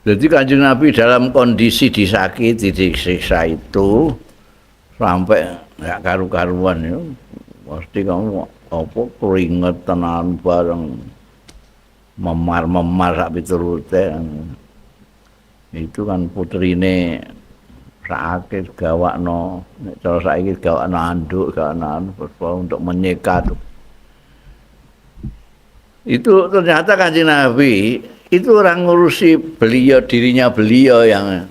Jadi Kanjeng Nabi dalam kondisi disakiti, disiksa itu sampai nggak karu-karuan ya. Pasti kamu apa keringet tenan bareng memar-memar sak piturute. Itu kan putrine sakit gawakno, nek cara saiki gawakno anduk, gawakno untuk menyeka. Itu ternyata Kanjeng Nabi itu orang ngurusi beliau, dirinya beliau yang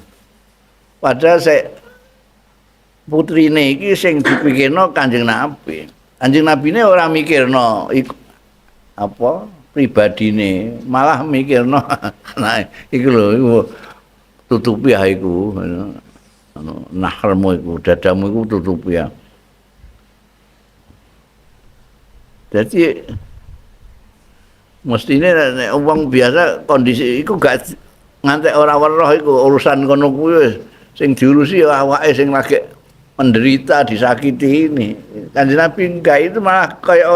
padahal saya putrine iki sing dipikirno Kanjeng Nabi. Kanjeng Nabi ini orang mikirno apa pribadine, malah mikirno nah iku lho iku tutupi ya iku nahrmu iku dadamu iku tutupi ya. Jadi mestine nek wong biasa kondisi iku gak ngantek ora weruh iku urusan kono kuwi sing diurusi ya awake sing lagi menderita disakiti ini. Kanjeng Nabi enggak, itu malah kayak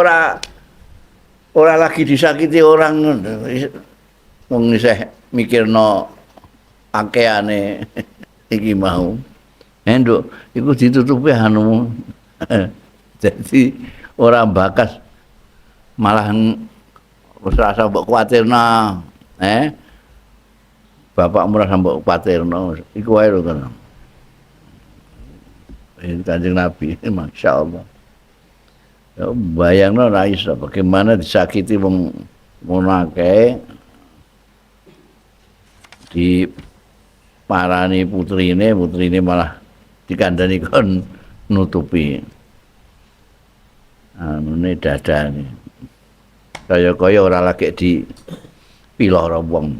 ora lagi disakiti orang wong isih mikirno pakaiane iki mau. Nduk, iku ditutupi anu. Jadi ora bakas malah wis rasa mbok kuwatirno, Bapakmu rasa mbok kuwatirno, iku wae lho kan. Ini Kanjeng Nabi, Masya Allah. Ya, bayangno ra iso bagaimana disakiti wong ngono akeh diparani putrine, putrine malah dikandani kon nutupi anune dadane. Kaya-kaya ora lagi di piloro wong.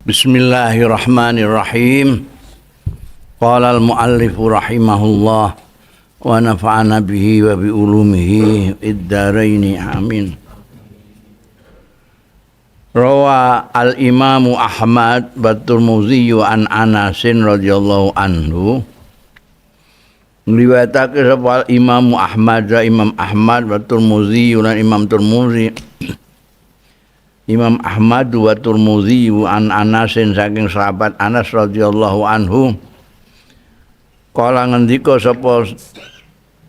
Bismillahirrahmanirrahim. Qala al-muallif rahimahullah wa nafa'ana bihi wa bi ulumihi id-daraini amin. Rawa al-Imamu Ahmad wa Tirmidzi an Anasin radhiyallahu anhu. Ngriwayatake sapa Imam Ahmad, Imam Ahmad wa Tirmidzi lan Imam Tirmidzi. Imam Ahmad wa Tirmidzi an Anasin saking sahabat Anas radhiyallahu anhu. Kala ngendika sapa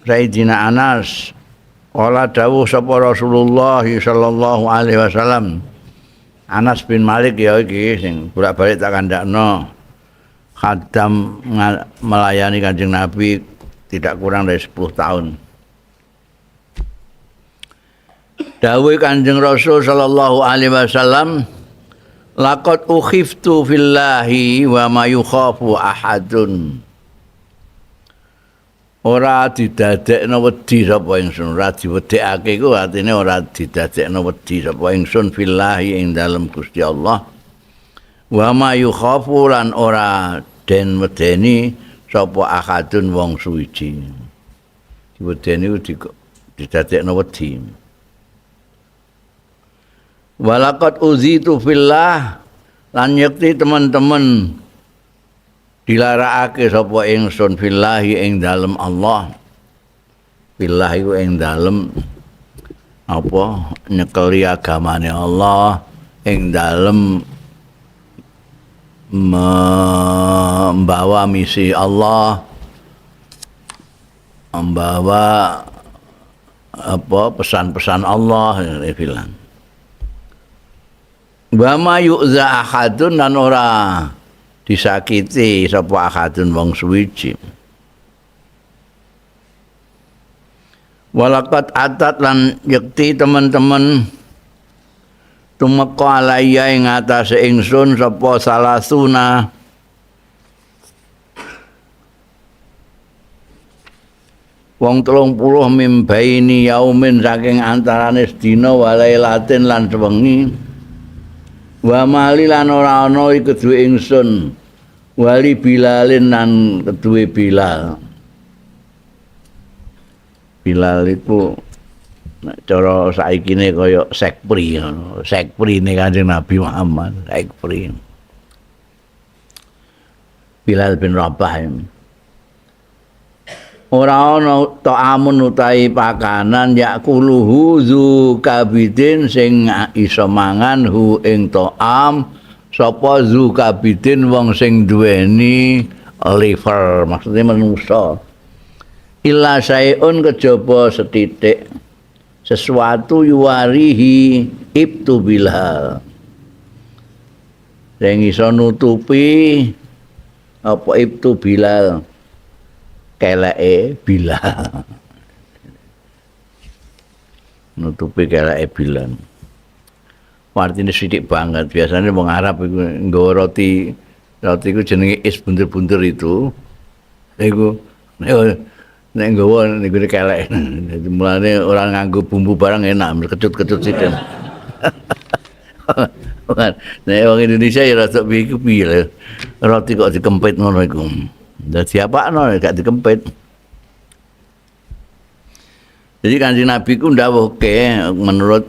Sayyidina Anas, kala dawuh sapa Rasulullah sallallahu alaihi wasallam. Anas bin Malik ya iki sing bolak-balik tak kandakno. Khadam melayani Kanjeng Nabi tidak kurang dari 10 tahun. Dawuh Kanjeng Rasul sallallahu alaihi wasallam, laqad ukhiftu fillahi wa ma yukhafu ahadun. Ora didadekno wedi sapa ingsun, ora diwedekake iku artine ora didadekno wedi sapa ingsun fillahi ing dalem Gusti Allah. Wa ma yukhafu lan ora den wedeni sapa ahadun wong suwiji. Diwedeni ku didadekno wedi. Walaqad uzitu fillah lan yekti teman-teman dilarakake sapa ingsun fillahi ing dalem Allah. Fillahi ku ing dalem apa nyekeli agamane Allah, ing dalem membawa misi Allah, membawa apa pesan-pesan Allah bilang. Wa ma yu'za ahadun lan ora disakiti sapa ahadun wong suwiji. Walaqad atat lan yekti teman-teman tumeka alaiya ing atase ingsun sapa salasuna wong 30 mimbaini yaumin saking antarane sedina walailatin lan sewengi. Wa mali lan ora ana iku keduwe ingsun wali Bilalin lan keduwe Bilal. Bilal iku nek cara saikine kaya sekpri ngono, sekprine Kanjeng Nabi Muhammad, sekpri. Bilal bin Rabah. Ora ana ta'amun utahi pakanan yakuluhu zu kabidin sing iso mangan hu ing ta'am sapa zu kabidin wong sing duweni liver, maksudnya manusa. Illa sayun kejaba setitik sesuatu yuwarihi ibtu bilal sing iso nutupi apa ibtu bilal keleke Bilal, nutupi keleke Bilal. Artine sithik banget. Biasanya wong Arab iku nggawa roti, roti iku jenenge is bundur-bundur itu. Iku nek nggawa niku kelek. Dadi mulane ora nganggo bumbu barang enak, kecut-kecut sithik. Nek wong Indonesia ya rada piye iku piye. Roti kok dikempit ngono iku. Dadi apakno gak dikempit. Jadi Kanjeng Nabi ku ndawuhke menurut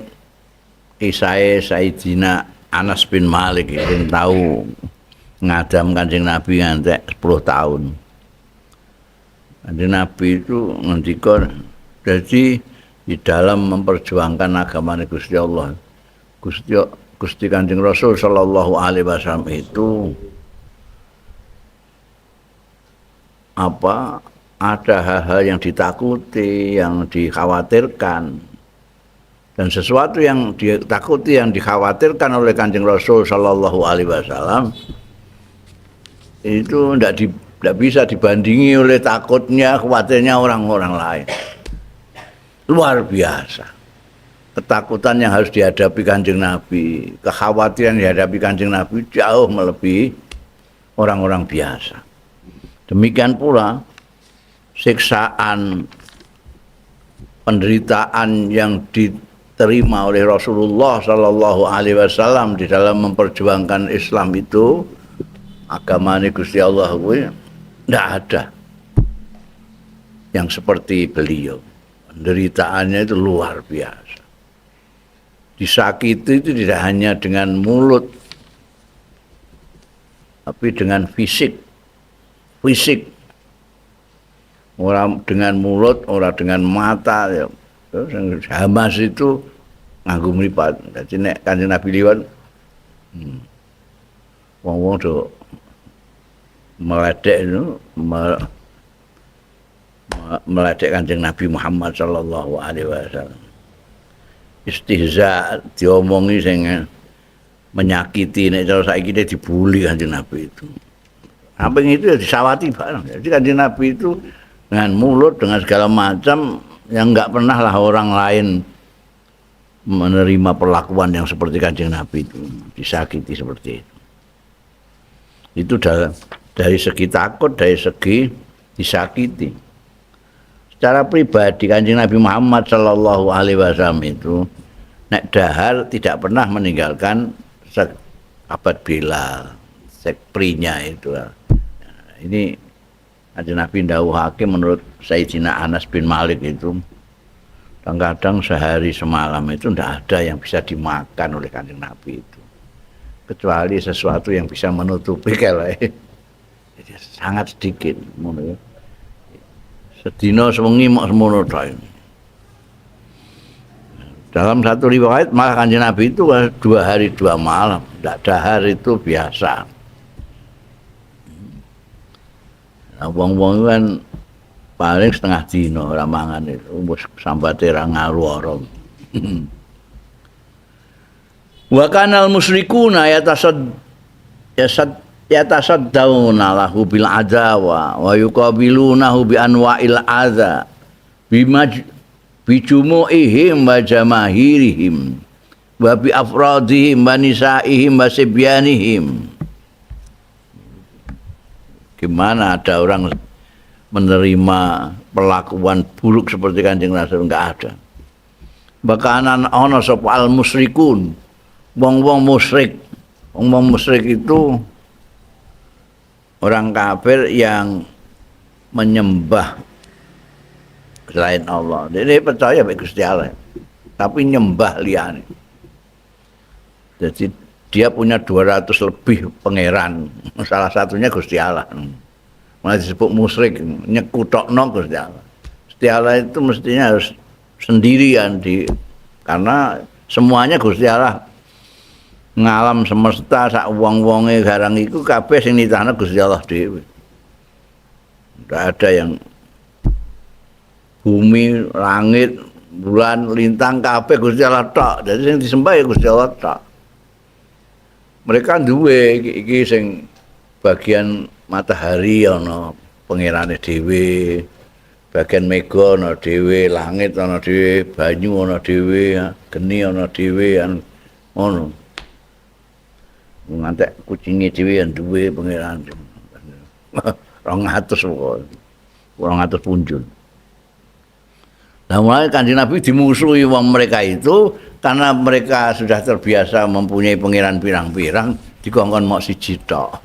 kisah Sayyidina Anas bin Malik sing tau ngadam Kanjeng Nabi ngantek 10 tahun. Kanjeng Nabi itu ngendika, jadi di dalam memperjuangkan agama Gusti Allah, Gusti Kanjeng Rasul sallallahu alaihi wasallam itu apa ada hal-hal yang ditakuti, yang dikhawatirkan. Dan sesuatu yang ditakuti, yang dikhawatirkan oleh Kanjeng Rasul sallallahu alaihi wasallam itu tidak bisa dibandingi oleh takutnya, khawatirnya orang-orang lain. Luar biasa. Ketakutan yang harus dihadapi Kanjeng Nabi, kekhawatiran yang dihadapi Kanjeng Nabi jauh melebihi orang-orang biasa. Demikian pula siksaan, penderitaan yang diterima oleh Rasulullah sallallahu alaihi wasallam di dalam memperjuangkan Islam itu, agama ini Gusti Allah kuwi ndak ada yang seperti beliau. Penderitaannya itu luar biasa. Disakiti itu tidak hanya dengan mulut, tapi dengan fisik. Fisik, orang dengan mulut, orang dengan mata, ya. Terus Hamas itu nganggo mripat. Dadi nek Kanjeng Nabi liwat, wong-wong do meledek itu, meledek Kanjeng Nabi Muhammad sallallahu alaihi wasallam. Istihza, diomongi sing menyakiti, nek cara saiki dibully Kanjeng Nabi itu. Samping itu ya disawati bareng. Jadi Kanjeng Nabi itu dengan mulut, dengan segala macam yang nggak pernah lah orang lain menerima perlakuan yang seperti Kanjeng Nabi itu, disakiti seperti itu. Itu dari segi takut, dari segi disakiti. Secara pribadi Kanjeng Nabi Muhammad sallallahu alaihi wasallam itu nek dahar tidak pernah meninggalkan sahabat Bilal, sekprinya itu. Nah, ini Kanjeng Nabi ndawuhake menurut Sayyidina Anas bin Malik itu, kadang-kadang sehari semalam itu ndak ada yang bisa dimakan oleh Kanjeng Nabi itu, kecuali sesuatu yang bisa menutupi kelek. Jadi sangat sedikit ngono ya. Sedina sewengi mok semono tok. Dalam satu riwayat malah Kanjeng Nabi itu 2 hari 2 malam ndak dahar itu biasa. Nah, wong-wong kan paling setengah dino ora mangan itu, wis sambate ra ngaruh. Wa kanal musyrikuna yatasaddawna lahu bil adawa wa yuqabilunahu bi anwa'il adza bijumu'ihim wa jamahirihim wa bi afradihim wa nisaihim wa sibyanihim. Gimana ada orang menerima perlakuan buruk seperti Kanjeng Rasul? Enggak ada. Bahkan ana sapa al musyrikun, wong-wong musyrik. Wong-wong musyrik itu orang kafir yang menyembah selain Allah. Dia percaya mek Gusti Allah, tapi nyembah liyane. Jadi dia punya 200 lebih pangeran, salah satunya Gusti Allah. Malah disebut musyrik, nyekutokno Gusti Allah. Gusti Allah itu mestinya harus sendirian di, karena semuanya Gusti Allah. Ngalam semesta sak wong-wonge garang iku kabeh sing nitahno Gusti Allah dhewe. Ndak ada yang bumi, langit, bulan, lintang kabeh Gusti Allah tok. Jadi sing disembah ya Gusti Allah tok. Mereka duwe iki sing bagian matahari ana pangerane dhewe, bagian mega ana dhewe, langit ana dhewe, banyu ana dhewe, geni ana dhewe, ngono. Ngantek kucinge dhewe yang duwe pangeran. 200 pokoke. 200 punjul. Nah, mulai Kanjeng Nabi dimusuhi wong mereka itu karena mereka sudah terbiasa mempunyai pangeran pirang-pirang, dikongkon mok siji tok.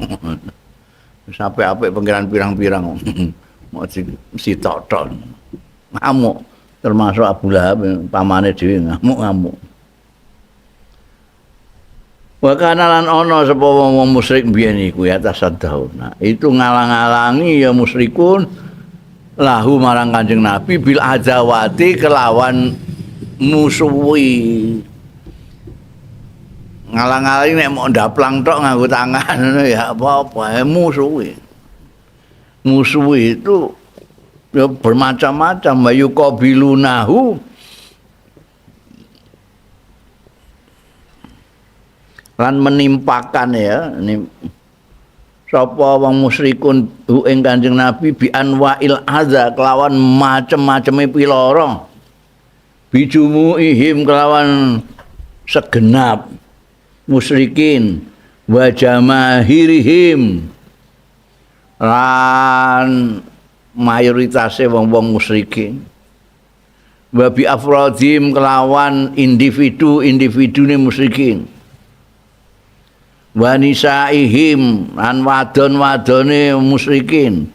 Sampai apik pangeran pirang-pirang mok sitok tok. Ngamuk, termasuk Abu Lahab pamane dhewe ngamuk-ngamuk. Wa kana lan ana sapa wong musyrik biyen iku ya tasaddauna. Itu ngalang-alangi ya musyrikun lahu marang Kanjeng Nabi bil adawati kelawan musuhi. Ngalang-alangi nek mok ndaplang tok nganggo tangan ngono ya apa-apa, musuhi. Musuhi itu ya bermacam-macam, wa yuqabilunahu lan menimpakan ya ini sapa wong musyrikun hu ing Kanjeng Nabi bi anwa'il adza kelawan macem-maceme piloro bijumuihim kelawan segenap musyrikin wa jamahirihim lan mayoritasé wong-wong musyrikin wa bi afradim kelawan individu-individune musyrikin wa nisaihim lan wadon-wadone musyrikin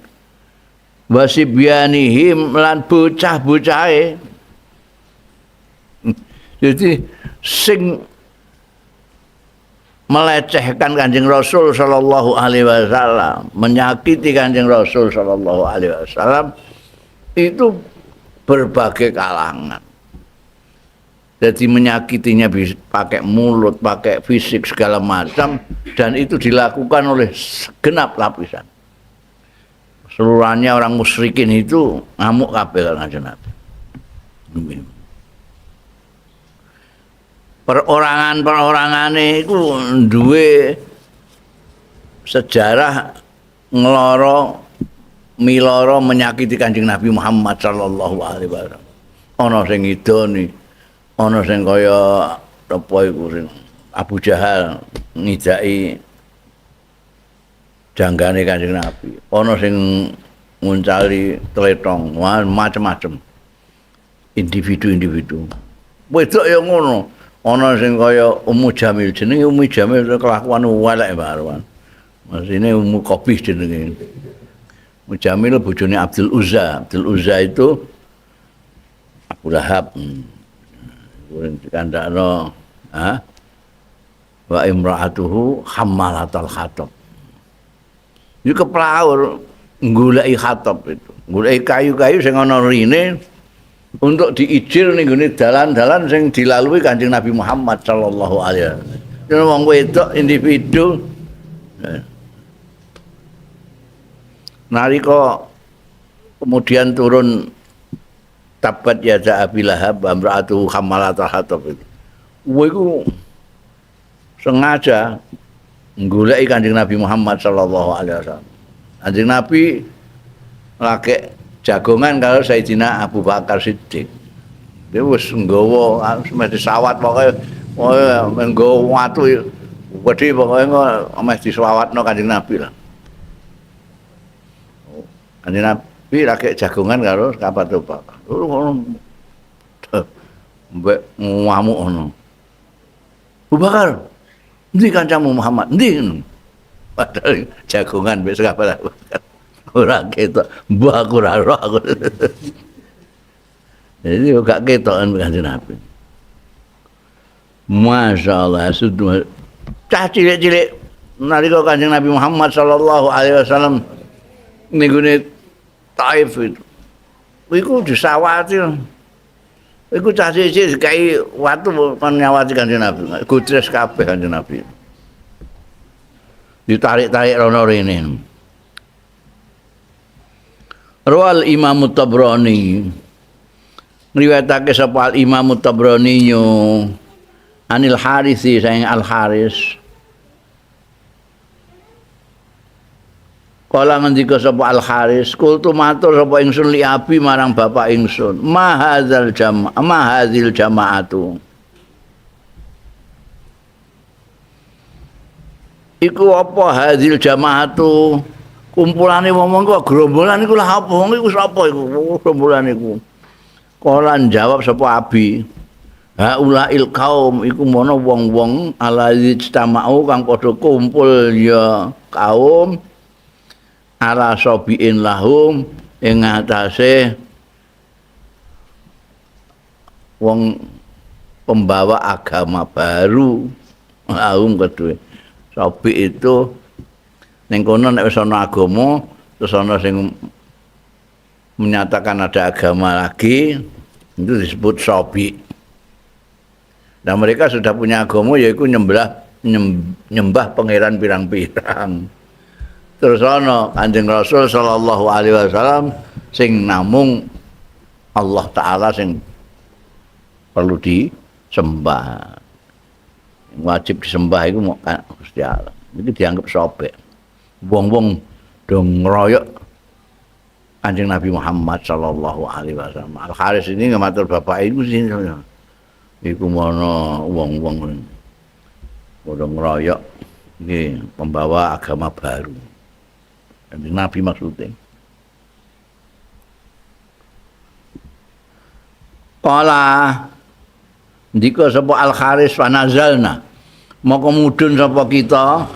wa sibyanihim lan bocah-bocahe. Jadi sing melecehkan Kanjeng Rasul sallallahu alaihi wasallam, menyakiti Kanjeng Rasul sallallahu alaihi wasallam itu berbagai kalangan. Jadi menyakitinya bisa pakai mulut, pakai fisik segala macam, dan itu dilakukan oleh segenap lapisan. Seluruhnya orang musyrikin itu ngamuk kabeh Kanjeng Nabi. Perorangan-perorangane iku duwe sejarah ngloro miloro menyakiti Kanjeng Nabi Muhammad sallallahu alaihi wasallam. Ana sing ngidoni, ana sing kaya apa iku sing Abu Jahal ngijaki janggane Kanjeng Nabi, ana sing nguncali tletong, macem-macem individu-individu. Wedok ya ngono, ana sing kaya Ummu Jamil, jenenge Ummu Jamil kelakuan elek baruan. Masine Ummu Qabih jenenge. Ummu Jamil bojone Abdul Uzza. Abdul Uzza itu Abu Lahab. Dikandakno, ha? Wa imra'atuhu hammalatal hatab. Iki keplaur nggoleki hatab itu. Nggoleki kayu-kayu sing ana rine untuk diijil ning gone dalan-dalan sing dilalui Kanjeng Nabi Muhammad sallallahu alaihi wasallam. Wong wedok individu nalika kemudian turun tabat yada Abi Lahab wa imra'atuhu hammalatal hatab itu. Iku sengaja nggoleki Kanjeng Nabi Muhammad sallallahu alaihi wasallam. Kanjeng Nabi lagi jagongan kalau Sayyidina Abu Bakar Siddiq. Dia wis nggawa meh disawat pokoke nggawa watu gedhe pokoke meh disawatno Kanjeng Nabi lah. Kanjeng Nabi lagi jagongan karo sahabat Abu Bakar. Ngono mbek ngamuk ngono. Abu Bakar, endi kancamu Muhammad? Endi? Padahal jagongan mbek sahabat Abu Bakar. Ora ketok, mbah aku ora roh aku. Jadi gak ketokan Kanjeng Nabi. Masya Allah, sudah cah cilik-cilik nalika Kanjeng Nabi Muhammad sallallahu alaihi wasallam Ning gone Taif itu. Iku disawati. Iku cah siji dikai watu kon nyawati Kanjeng Nabi. Gudres kabeh Kanjeng Nabi. Ditarik-tarik rono rene. Rawal Imam Tabrani. Ngriwayatake sapa Al Imam Tabrani anil Harisi saing Al Haris. Kala ngendika sapa Al Haris, kultu matur sapa ingsun li abi marang bapak ingsun, ma hadzal jama' ma hadzil jama'atu. Iku apa hadzil jama'atu? Kumpulane wong-wong kok gerombolan iku lah apa? Wong iku sapa iku? Gerombolan iku. Kala jawab sapa abi, haulail kaum iku mono wong-wong alazi ijtama'u kang padha kumpul ya kaum ala sobiin lahum ing atase wong pembawa agama baru. Lahum kedue sobi itu ning kono nek wis ana agama terus ana sing menyatakan ada agama lagi, itu disebut sobi. Nah mereka sudah punya agama yaiku nyembah pangeran pirang-pirang. Terus ana Kanjeng Rasul sallallahu alaihi wasallam sing namung Allah taala sing perlu disembah. Wajib disembah iku mok Gusti Allah. Iki dianggap sobek. Wong-wong do ngroyok Kanjeng Nabi Muhammad sallallahu alaihi wasallam. Al Haris ini ngamatur bapak iku sing iku mono wong-wong padha ngroyok iki pembawa agama baru. Kanjeng Nabi maksudnya. Kala ndika sapa Al Haris fanazalna. Moko mudhun sapa kita.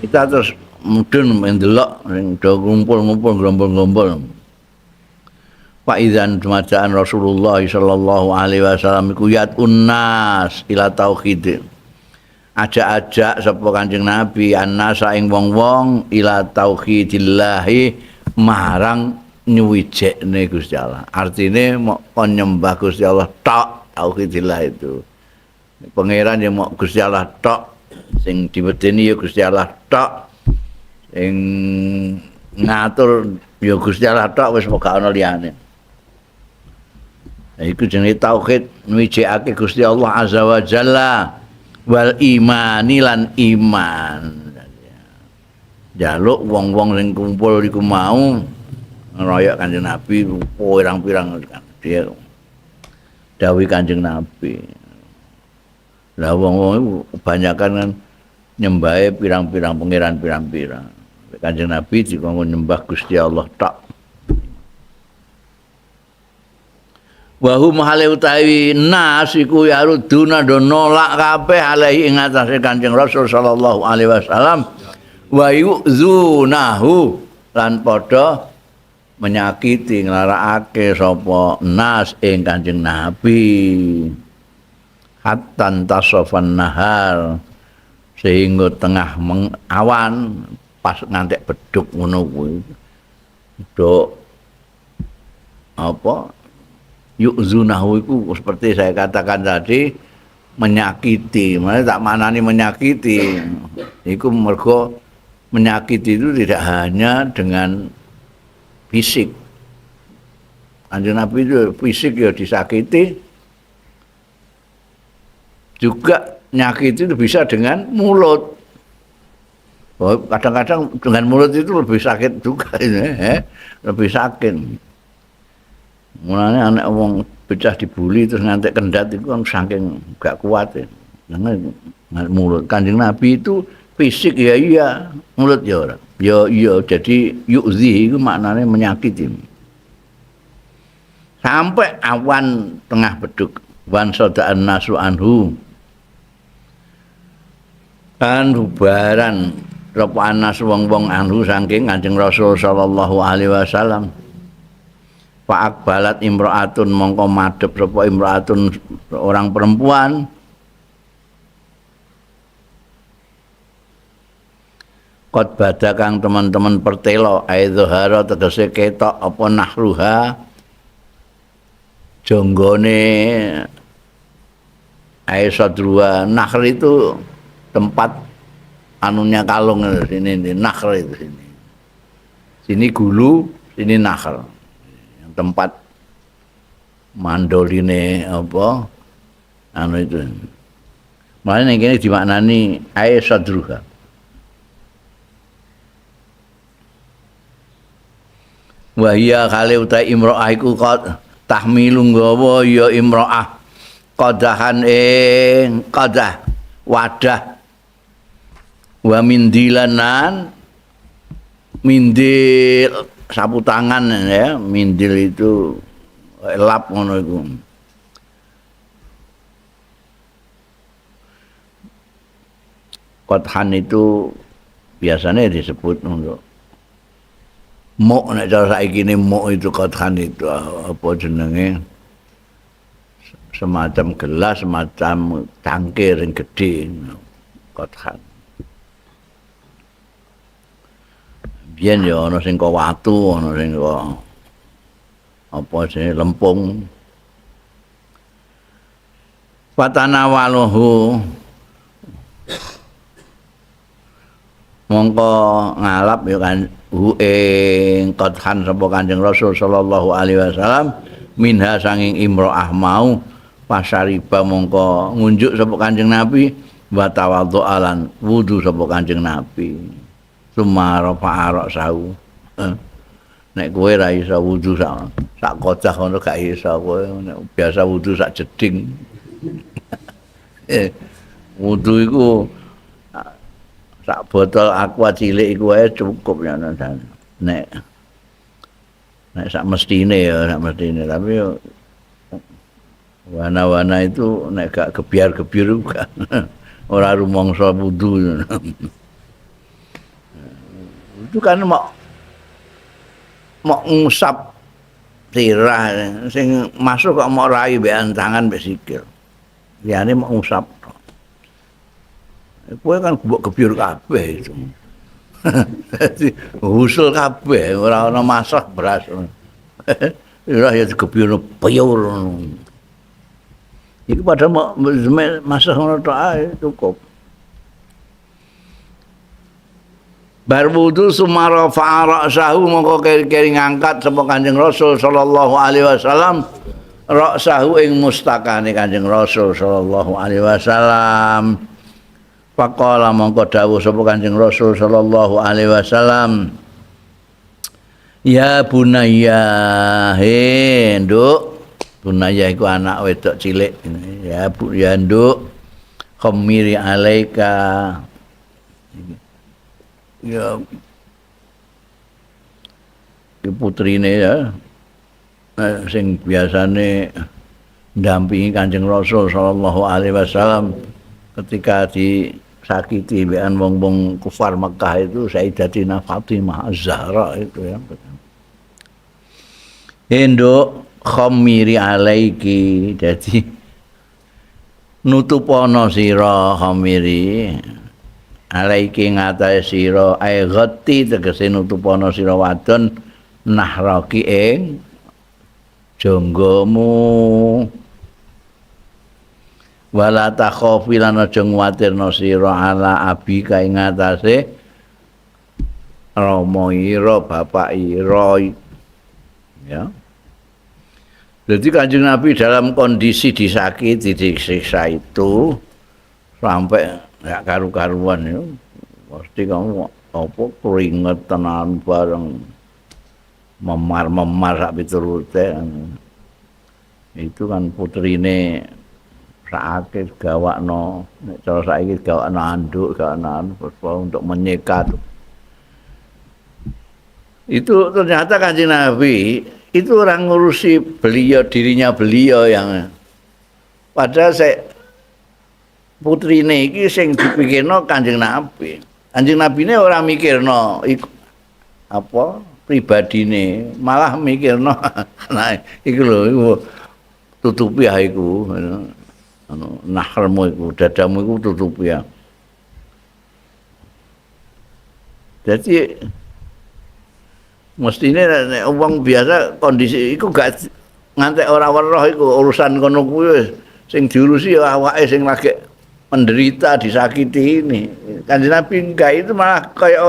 Kita terus mudhun ndelok sing do ngumpul-ngumpul grombol-grombol. Fa idzan dumajaan Rasulullah sallallahu alaihi wasallam iku yatun nas ila tauhid. Ajak-ajak sapa Kanjeng Nabi annasa ing wong-wong ila tauhidillahi marang nyuwijekne Gusti Allah. Artine mok kon nyembah Gusti Allah tok, tauhidillah itu. Pangeran ya mok Gusti Allah tok, sing diwedeni ya Gusti Allah tok, sing ngatur ya Gusti Allah tok, wis gak ana liyane. Nah, iku jenenge tauhid, nyuwijekake Gusti Allah azza wa jalla. Wal imani lan iman. Jaluk wong-wong sing kumpul iku mau ngeroyok Kanjeng Nabi pirang-pirang kan dia dawuh Kanjeng Nabi. Lah wong-wong iku kebanyakan kan nyembahe pirang-pirang pangeran pirang-pirang. Kanjeng Nabi dikongkon nyembah Gusti Allah tok. Wa hum hale utawi nas iku yaruduna do nolak kabeh alaihi ing atase Kanjeng Rasul sallallahu alaihi wasallam wa yuzunahu lan padha menyakiti nglarakake sapa nas ing Kanjeng Nabi hatta tasafan nahar sehingga tengah awan pas ngantek beduk ngono kuwi do apa yu'zunahu itu seperti saya katakan tadi menyakiti. Makanya tak maknani menyakiti. Iku mergo menyakiti itu tidak hanya dengan fisik. Kanjeng Nabi itu fisik ya disakiti, juga nyakiti itu bisa dengan mulut. Oh, kadang-kadang dengan mulut itu lebih sakit juga ini, lebih sakit. Mulane anak wong bocah dibuli terus ngantek kendat itu kan saking gak kuat ya. Nah, mulut Kanjeng Nabi itu fisik ya iya, mulut ya ora. Ya iya, jadi yu'zi itu maknanya menyakiti. Sampai awan tengah beduk, wan sodaan nasu anhu. Kan bubaran sapa anas wong-wong anhu saking Kanjeng Rasul sallallahu alaihi wasallam. Fa akbalat imra'atun mongko madhep sapa imra'atun orang perempuan. Qad bada kang teman-teman pertelo aidzohara tegese ketok apa nahruha jonggone aisadrua. Nahr itu tempat anunya kalung sini, ini nahr itu sini. Sini gulu, sini nahr. Yang tempat mandoline apa anu itu. Makanya ini dimaknani aisadruha. Wahia kale utai imro'ah iku tahmilu nggawa ya imro'ah qadahan ing qadah wadah wa mindilanan mindil sapu tangan ya, mindil itu lap ngono iku. Qadhan itu biasanya disebut untuk mok, nek cara saiki ne mok itu qadhan itu apa jenenge, semacam gelas, semacam cangkir yang gede qadhan. Biyen ya ana sing kok watu, ana sing kok apa jenenge lempung. Fatanawaluhu mongko ngalap ya kan hu ing qadhan sapa Kanjeng Rasul sallallahu alaihi wasallam minha sanging imro'ah mau pasariba mongko ngunjuk sapa Kanjeng Nabi wa tawadhu alan wudu sapa Kanjeng Nabi summa rafa'a ra'sahu. Nek kowe ra iso wudu sak kodah ngono gak iso kowe, nek biasa wudu sak jeding. Wudu iku sak botol aqua cilik iku wae cukup ya nek nek sak mestine ya, sak mestine, tapi wana-wana itu nek gak gebiar-gebiar gak ora rumangsa wudu. Itu kan mau ngusap tirah sing masuk kok mau rai mbekan tangan mbek sikil. Liyane mau ngusap. Kowe kan mbok gebyur kabeh itu. Dadi usul kabeh ora ana masak beras. Ora ya digebyur piyur. Iku padahal mau masak ngono tok ae cukup. Bar wudu sumara fa'ara sahu mongko keri-keri ngangkat sapa Kanjeng Rasul sallallahu alaihi wasallam ra'sahu ing mustakane Kanjeng Rasul sallallahu alaihi wasallam. Faqala mongko dawuh sapa Kanjeng Rasul sallallahu alaihi wasallam, ya bunayya, he nduk, bunayya iku anak wedok cilik ya bu, ya nduk, khamiri alaika, ya putrine ya sing biasane ndampingi Kanjeng Rasul sallallahu alaihi wasallam ketika disakiti mbekan wong-wong kufar Mekah itu Sayyidatina Fatimah Az-Zahra itu ya. Induk khamiri alaiki, jadi nutupono sira khamiri alaiki ngatasé sira ae ghatti tegese nutupono sira wadon nahraki ing jonggomu wala takhafi lan aja nguwatirna sira ala abika ing ngatasé rama ira bapak ira ya. Jadi Kanjeng Nabi dalam kondisi disakiti disiksa itu sampai gak karu-karuan ya. Pasti kamu apa keringet tenan bareng memar-memar sak piturute. Itu kan putrine sakake gawakno, nek cara saiki gawakno anduk, gawakno untuk menyekat. Itu ternyata Kanjeng Nabi itu orang ngurusi beliau, dirinya beliau yang padahal saya putrine iki sing dipikirno Kanjeng Nabi. Kanjeng Nabine ora mikirno iku apa pribadine, malah mikirno nah iku lho iku tutupi ya iku anu nahrmu iku dadamu iku tutupi ya. Jadi mestine nek wong biasa kondisi iku gak ngantek ora weruh iku urusan kono kuwi sing diurusi ya awake sing lagi menderita disakiti ini. Kanjeng Nabi enggak, itu malah kayak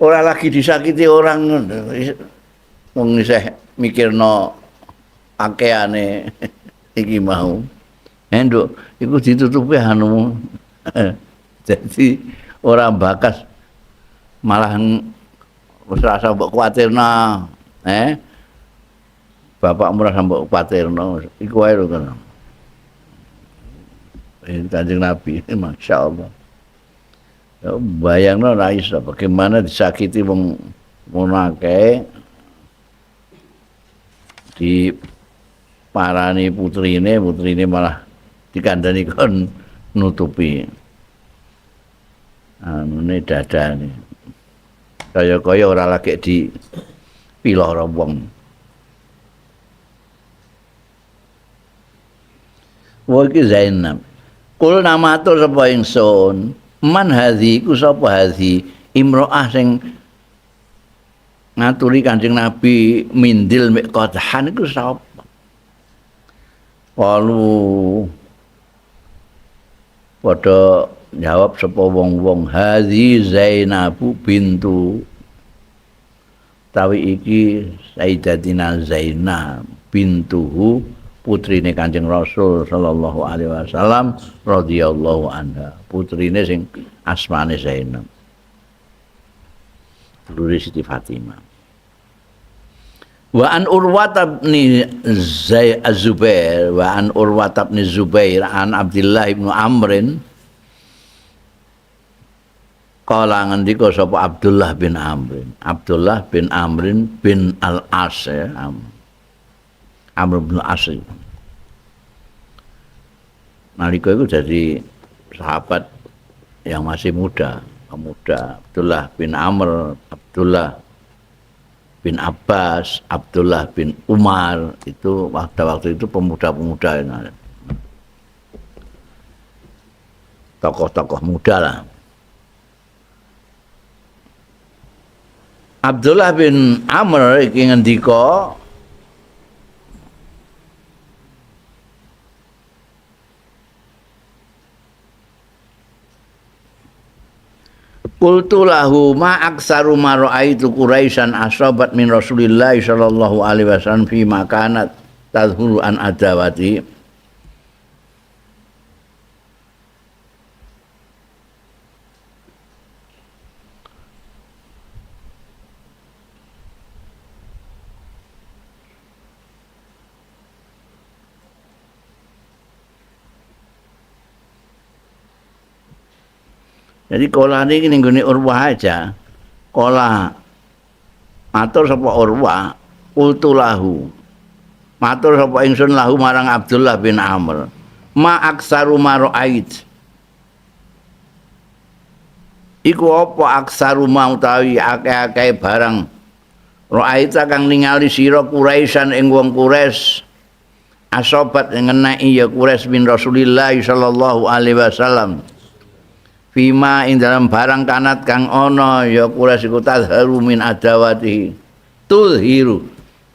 ora lagi disakiti orang ngono. Wong isih mikirno pakaiane iki mau. Nduk, iku ditutupi anu. Jadi ora bakas malah wis rasa mbok kuwatirno, Bapakmu rasa mbok kuwatirno, iku wae lho kono. Kanjeng Nabi, Masya Allah. Ya, bayangno ra iso bagaimana disakiti wong ngono akeh, diparani putrine, putrine malah dikandani kon nutupi anune dadane. Kaya-kaya ora lagi dipiloro wong. Wa iki Zainab. Kul namatur sapa ingsun, man hadhi iku sapa hadhi imro'ah sing ngaturi Kanjeng Nabi mindil mek qadhan iku sapa? Qalu padha jawab sapa wong-wong, hadhi Zainabu bintu, tawi iki Sayyidatina Zainab bintuhu, putrine Kanjeng Rasul sallallahu alaihi wasallam radhiyallahu anha, putrine sing asmane Zainab, dulure Siti Fatimah. Wa an Urwah bin Zubair, wa an Urwah bin Zubair an Abdullah bin Amrin kala ngendika sapa Abdullah bin Amrin, Abdullah bin Amrin bin Al-As, ya, Amr bin As. Nalika iku jadi sahabat yang masih muda, pemuda. Abdullah bin Amr, Abdullah bin Abbas, Abdullah bin Umar, itu waktu itu pemuda-pemuda, tokoh-tokoh muda lah. Abdullah bin Amr iki ngendika, qultu lahu ma aktsaru ma ra'aitu Quraisyan asabat min Rasulillah sallallahu alaihi wasallam fi makanat tadhuru an adawati. Jadi kola ini ning nggone Urwah aja. Kola matur sapa Urwah, qultu lahu. Matur sapa ingsun lahu marang Abdullah bin Amr. Ma aktsaru ma ra'ait. Iku apa aktsaru ma utawi akeh-akeh barang ra'aita kang ningali sira Quraisyan ing wong Quraisy asobat ngeneki ya Quraisy bin Rasulillah sallallahu alaihi wasallam. Fima ing dalam barang kanat kang ana ya Quraisy iku tadharu min adawati, tulhiru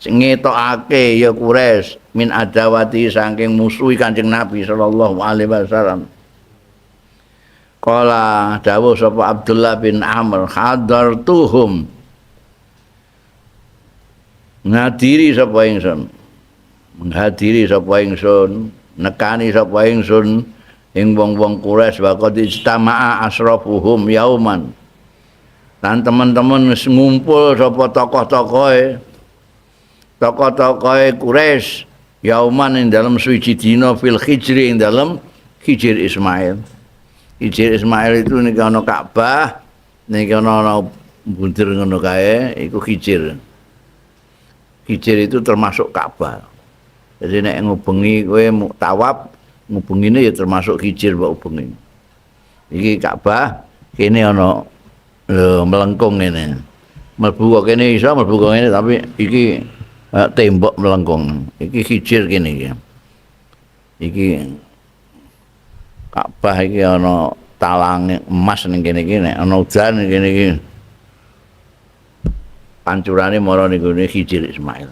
sing ngetokake ya Quraisy min adawati saking musuhi Kanjeng Nabi sallallahu alaihi wasallam. Qala dawuh sapa Abdullah bin Amr, hadartuhum, ngadiri sapa ingsun, menghadiri sapa ingsun, nekani sapa ingsun ing wong-wong Quraisy wa qad ijtama'a asrafuhum yauman, lan teman-teman wis ngumpul sapa tokoh-tokohe, tokoh-tokohe Quraisy yauman ing dalem suwiji dina fil hijri ing dalem Hijr Ismail. Hijr Ismail itu niki ana Ka'bah, niki ana bunder ngono kae, iku Hijr. Hijr itu termasuk Ka'bah. Jadi nek ngubengi kowe tawaf, ngubengine ya termasuk hijir mbok ubengi. Iki Ka'bah kene ana lho melengkung ngene. Mlebu kok kene iso, mlebu kok ngene, tapi iki tembok melengkung. Iki hijir kene iki. Iki Ka'bah iki ana talang emas ning kene iki nek ana udan ning kene iki. Pancurane mara ning gone Hijir Ismail.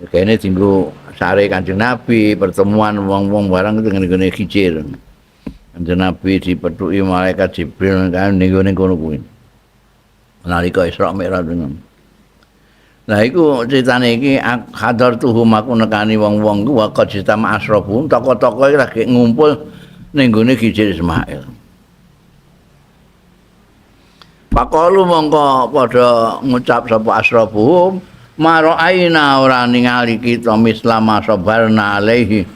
Kene dinggo sare Kanjeng Nabi, pertemuan wong-wong barang itu ning gone Hijir. Kanjeng Nabi dipethuki malaikat Jibril kan ning gone kono kuwi. Nalika Isra Mi'raj ngono. Lah iku critane iki hadartuhum aku nekani wong-wong ku waqad sistama asrafum tokoh-tokoh iki lagi ngumpul ning gone Hijir Ismail. Pakalu mongko padha ngucap sapa asrafuhum maraaina ora ningali kita mislama sabarna alaihi.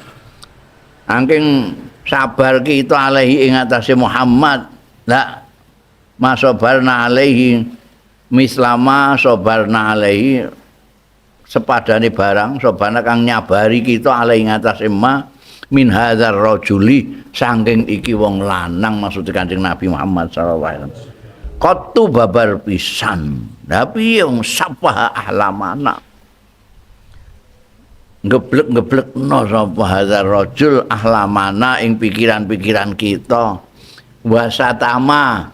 Angking sabar kita alaihi ing atase Muhammad. Lah masabarna alaihi mislama sabarna alaihi sepadane barang sabana kang nyabari kita alaihi ing atase ma min hadzal rajuli saking iki wong lanang maksude Kanjeng Nabi Muhammad sallallahu alaihi wasallam. Qattu babar pisan. Lah piye wong sapa ahlamana? Geblek-geblekno sapa hadzal rajul ahlamana ing pikiran-pikiran kita. Wasatama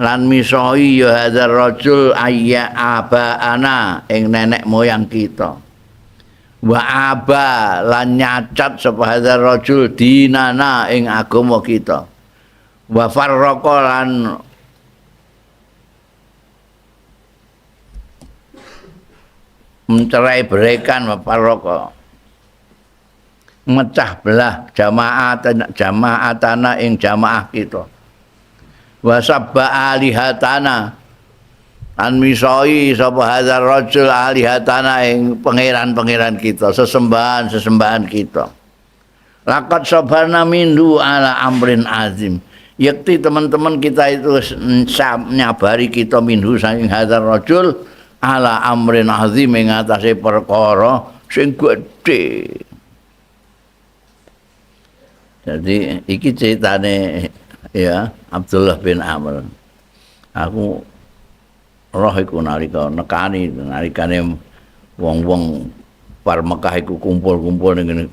lan misoi ya hadzal rajul ayya abaana ing nenek moyang kita. Wa aba lan nyacat sapa hadzal rajul dinana ing agama kita. Wa farraqa lan mencerai beraikan wafarroqa mecah belah jamaatana ing jamaah kita wasabba alihatana an misoi sapa hadzal rajul alihatana ing pangeran-pangeran kita sesembahan-sesembahan kita laqad sabarna mindu ala amrin azim yakti teman-teman kita itu nyabari kita minhu saking hadzal rajul ala amrin azim ing atase perkara sing gedhe. Jadi iki ceritane ya Abdullah bin Amr. Aku roh iku nalika nekani nalikane wong-wong bar Mekah iku kumpul-kumpul ning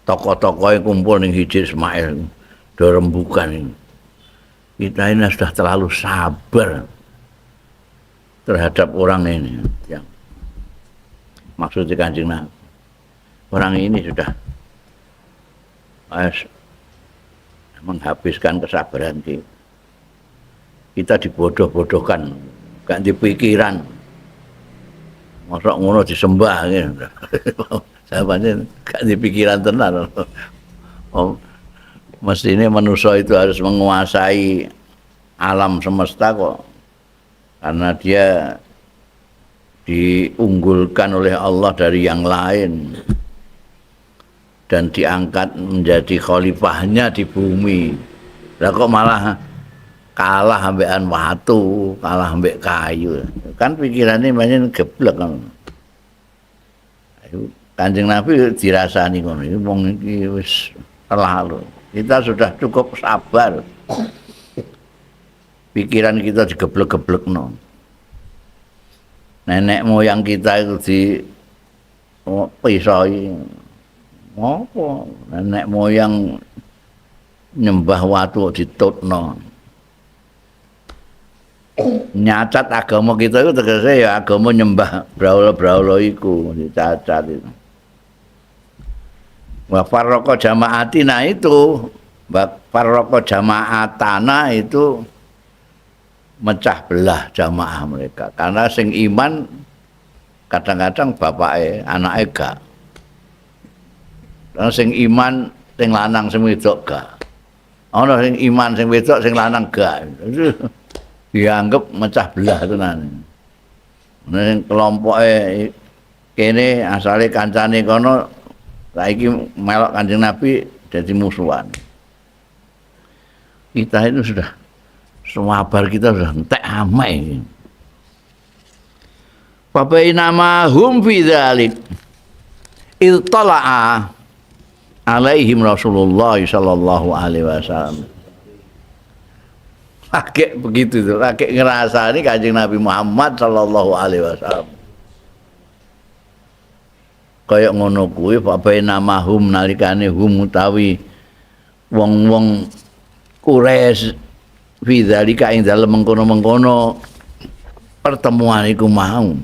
tokoh-tokohe kumpul ning Hijir Ismail do rembukan. Kita ini sudah terlalu sabar terhadap orang ini. Ya. Maksudnya Kanjeng Nabi, orang ini sudah menghabiskan kesabaran kita. Kita dibodoh-bodohkan, gak dipikiran. Masa ngono disembah gitu. Saya pancen gak dipikiran tenan. Oh, mestine manusia itu harus menguasai alam semesta kok. Karena dia diunggulkan oleh Allah dari yang lain dan diangkat menjadi khalifahnya di bumi. Lah kok malah kalah ambekan watu, kalah ambek kayu. Kan pikirannya banyak geblek kan. Kanjeng Nabi dirasani ngono, iki wong iki wis terlalu. Kita sudah cukup sabar. Pikiran kita digeblek-geblekno. Nenek moyang kita itu di pisoi. Apa? Nenek moyang nyembah watu ditutno. Nyacat agama kita itu tegese ya agama nyembah brahala-brahala iku dicacat itu. Wa farraqa jama'atina itu, wa farraqa jama'atana itu mecah belah jamaah mereka karena sing iman kadang-kadang bapake anake gak, karena sing iman sing lanang sing wedok gak, ana sing iman sing wedok sing lanang gak, dianggap mecah belah tenan. Ning kelompoke kene asale kancane kono saiki melok Kanjeng Nabi dadi musuhan. Kita itu sudah sabar, kita sudah entek amai. Fa bainama hum fi dzalik iltala'a alaihim Rasulullah sallallahu alaihi wasallam. Lagi begitu tuh, lagi ngerasani Kanjeng Nabi Muhammad sallallahu alaihi wasallam. Kaya ngono kuwi fa bainama hum nalikane hum utawi wong-wong Quraisy fi dzalika ing dalem mengkono-mengkono pertemuan iku mau.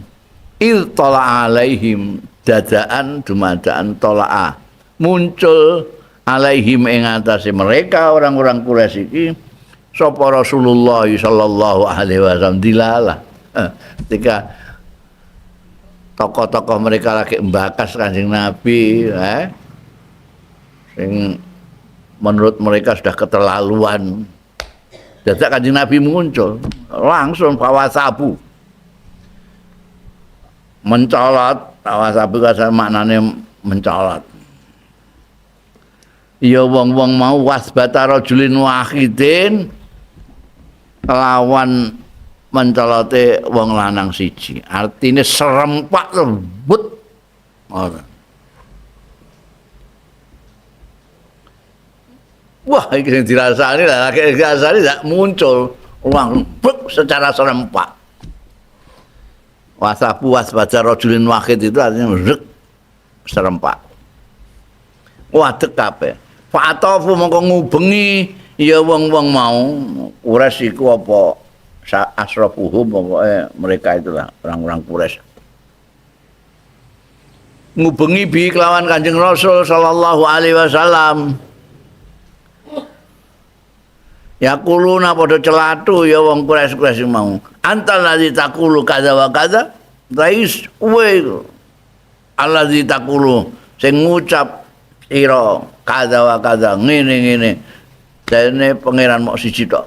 Il tala alaihim dadaan dumadaan tolaa muncul alaihim ing atase mereka orang-orang Quraisy iki sapa Rasulullah sallallahu alaihi wasallam dilalah. Ketika tokoh-tokoh mereka lagi mbakas Kanjeng Nabi, sing menurut mereka sudah keterlaluan. Dadak Kanjeng Nabi muncul, langsung fawasabu. Mencolot, fawasabu kasa maknane mencolot. Ya wong-wong mau wasbata rajulin wahidin lawan mencolote wong lanang siji. Artine serempak lembut. Ora. Wah, iki sing dirasani lah, lagi dirasani ndak muncul uang buk secara serempak. Wasabu wasbata rajulin wahid itu artinya rek serempak. Wadek kabeh. Fa'atafu mongko ngubengi ya wong-wong mau Quraisy iku apa asrafuhum, pokoke mereka itulah orang-orang Quraisy. Ngubengi bi kelawan Kanjeng Rasul sallallahu alaihi wasallam. Yaquluna padha celatu ya wong Quraisy-Quraisy mau. Antal ladzi taqulu kadza wa kadza, rais kowe allazi taqulu sing ngucap ira kadza wa kadza ngene-ngene. Jarene pangeran mok siji tok.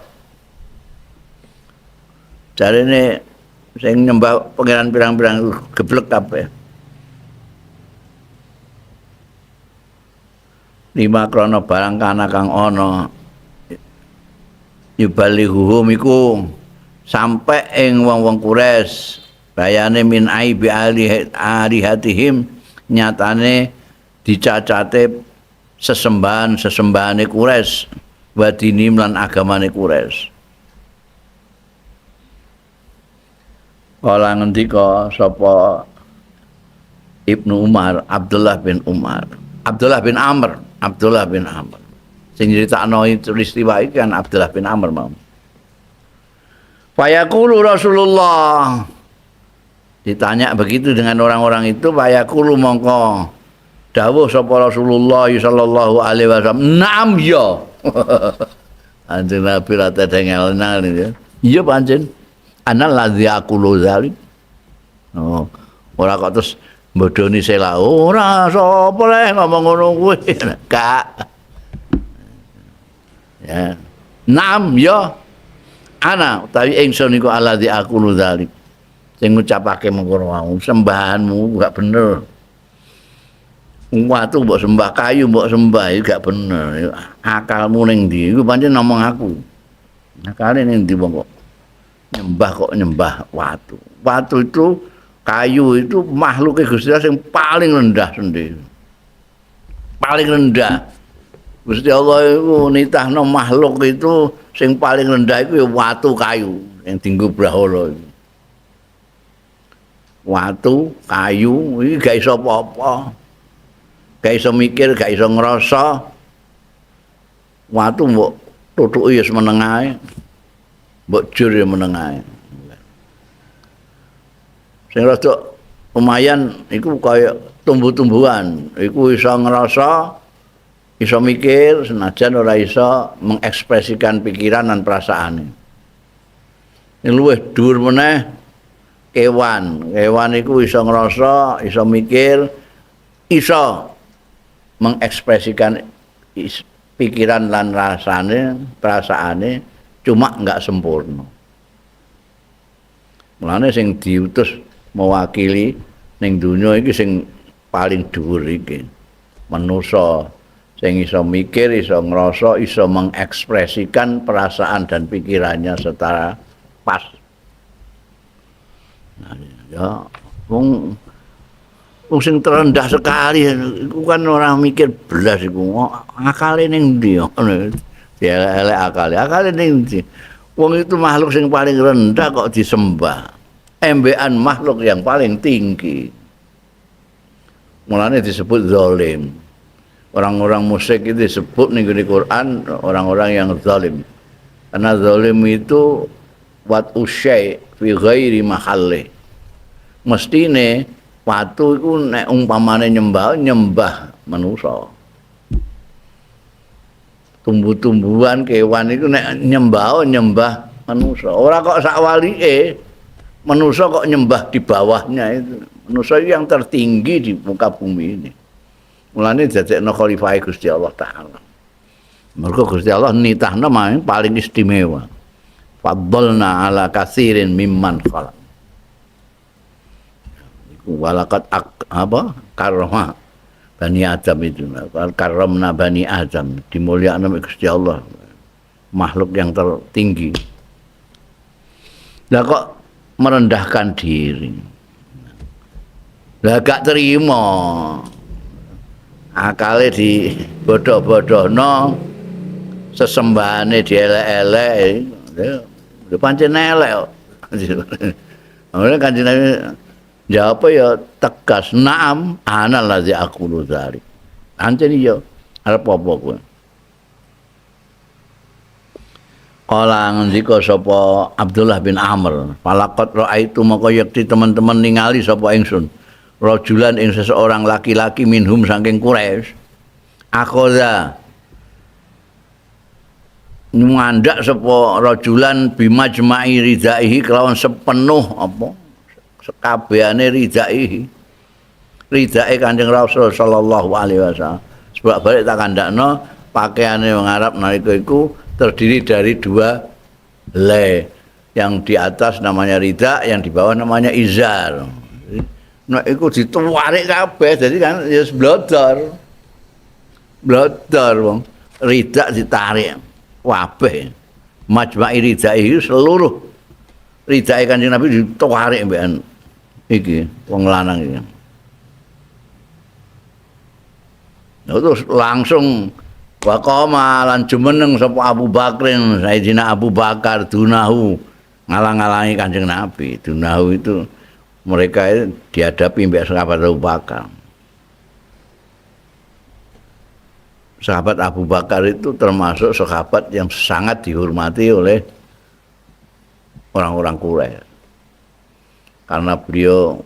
Jarene sing nyembah pangeran pirang-pirang geblek kabeh. Lima krana barang kana kang ana yubalighuhum iku sampe ing wong-wong Quraisy bayane min aibi alihatihim nyatane dicacate sesembahan-sesembahane Quraisy wa dinim lan agamane Quraisy. Kala ngendika sapa Ibnu Umar, Abdullah bin Umar, Abdullah bin Amr, Abdullah bin Amr. Sing nyritakno peristiwa iki kan Abdullah bin Amr mau. Fayaqulu Rasulullah. Ditanya begitu dengan orang-orang itu, fayaqulu mongko dawuh sapa Rasulullah sallallahu alaihi wasallam, "Na'am ya." Anjing Nabi ra tedengel-nal ya. Iya pancen. Ana ladzi aqulu dzalik. Oh, ora kok terus bodoni sela. Ora sapa le ngomong ngono kuwi. Kak. Ya. Naam ya. Ana utawi ingsun iku alladzi aqulu dzalik. Sing ngucapake mengkono wau, sembahanmu gak bener. Watu mbok sembah, kayu mbok sembah iki gak bener. Akalmu ning ndi? Iku pancen ngomong aku. Akale ning ndi wong kok nyembah kok nyembah watu. Watu itu, kayu itu makhluke Gusti Allah sing paling rendah sendiri. Paling rendah. Gusti Allah iku nitahno makhluk itu sing paling rendah iku ya watu kayu yang dienggo brahala iku. Watu, kayu iki gak iso apa-apa. Gak iso mikir, gak iso ngrasa. Watu mbok tutuki ya meneng ae. Mbok jur ya meneng ae. Sing rada lumayan iku kaya tumbuh-tumbuhan, iku iso ngrasa, iso mikir senajan ora iso mengekspresikan pikiran dan perasaane. Ini luwih dhuwur meneh kewan. Kewan iku iso ngrasa, iso mikir, iso mengekspresikan pikiran lan rasane, perasaane, cuma enggak sempurna. Mulane sing diutus mewakili ning donya iki sing paling dhuwur iki. Manusa sing iso mikir, iso ngrasa, iso mengekspresikan perasaan dan pikirannya secara pas. Nah, ya wong sing terendah sekali iku kan ora mikir blas iku. Akale ning ndi? Dielek-elek akale. Akale ning ndi? Wong itu makhluk sing paling rendah kok disembah. Embekan makhluk yang paling tinggi. Mulane disebut zalim. Orang-orang musyrik itu disebut ning Quran orang-orang yang zalim. Karena zalim itu wat usyai fi ghairi mahalli. Mestine watu iku nek umpamane nyembah, nyembah manusa. Tumbuh-tumbuhan kewan iku nek nyembah, nyembah manusa. Ora kok sak walike manusa kok nyembah di bawahnya itu. Manusa yang tertinggi di muka bumi ini. Mulane dadekno khalifah Gusti Allah Ta'ala. Mergo Gusti Allah nitahno paling istimewa. Faddalna ala katsirin mimman khalaq. Iku walaqad apa? Karrama Bani Adam itu. Karramna Bani Adam, dimulyakno Gusti Allah. Makhluk yang tertinggi. Lah kok merendahkan diri. Lah gak terima. Akale di bodoh-bodohno, sesembahane dielek-elek, ya pancen elek kok. Makanya Kanjeng Nabi jawab ya tegas, na'am ana allazi aqulu dzalik. Pancen iya, arep apa kowe? Kala ngendika sapa Abdullah bin Amr, falaqad raaitu maka yekti teman-teman ningali sapa ingsun. Rajulan ing seseorang laki-laki minhum saking Quraisy. Akhadha nyumandak sapa rajulan bimajma'i ridaihi kelawan sepenuh apa sekabehane ridaihi. Ridae Kanjeng Rasul sallallahu alaihi wasallam. Sebab balik tak kandakno pakaiane wong Arab nalika iku terdiri dari dua helai. Yang di atas namanya rida, yang di bawah namanya izar. Nah, iku dituwarik kabeh, jadi kan ya blodor. Blodor wong. Rida ditarik kabeh. Majma'i ridai itu seluruh ridae Kanjeng Nabi ditarik mbekan iki wong lanang iki. Nah, terus langsung waqama lan jumeneng sapa Abu Bakrin, Sayyidina Abu Bakar dunahu ngalang-alangi Kanjeng Nabi. Dunahu itu mereka itu dihadapi mbek sahabat Abu Bakar. Sahabat Abu Bakar itu termasuk sahabat yang sangat dihormati oleh orang-orang Quraisy. Karena beliau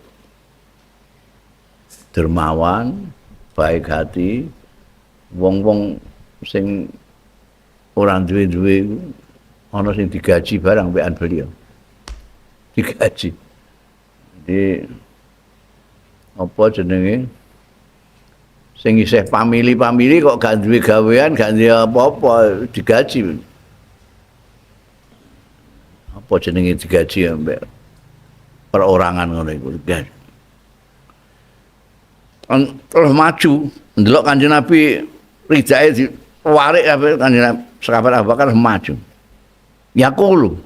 dermawan, baik hati, wong-wong sing ora duwe-duwe iku ana sing digaji barang mbekan beliau. Digaji. Jadi apa jenenge? Sing isih pamili-pamili kok gak duwe gawean, gak duwe apa-apa, digaji. Apa jenenge digaji ambek perorangan ngono iku digaji. Terus maju, ndelok Kanjeng Nabi ridae diwarik kabeh Kanjeng Nabi, sahabat Abu Bakar maju. Yaqulu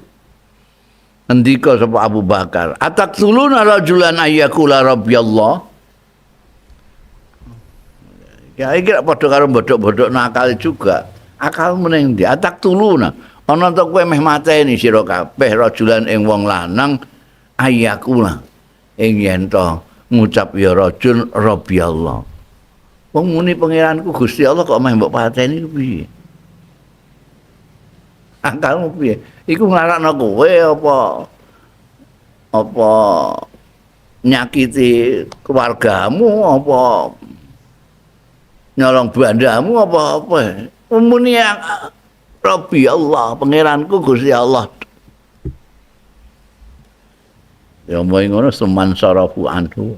ngendika sapa Abu Bakar, ataqtuluna rajulan ayyakula rabbiyallah. Ya iki padha karo bodhok-bodhok nakal juga. Akal meneng ndi? Ataqtuluna. Ana ta kowe meh mateni sira kabeh rajulan ing wong lanang ayyakula ing yen to ngucap ya rajul rabbiyallah. Wong muni pangeranku Gusti Allah kok meh mbok pateni piye? Akalmu piye? Iku nglarakno kowe apa apa nyakiti keluargamu apa nyolong bandamu apa-apa. Muni Rabbi Allah, pangeranku Gusti Allah. Ya mung ngono seman sarafu anhu.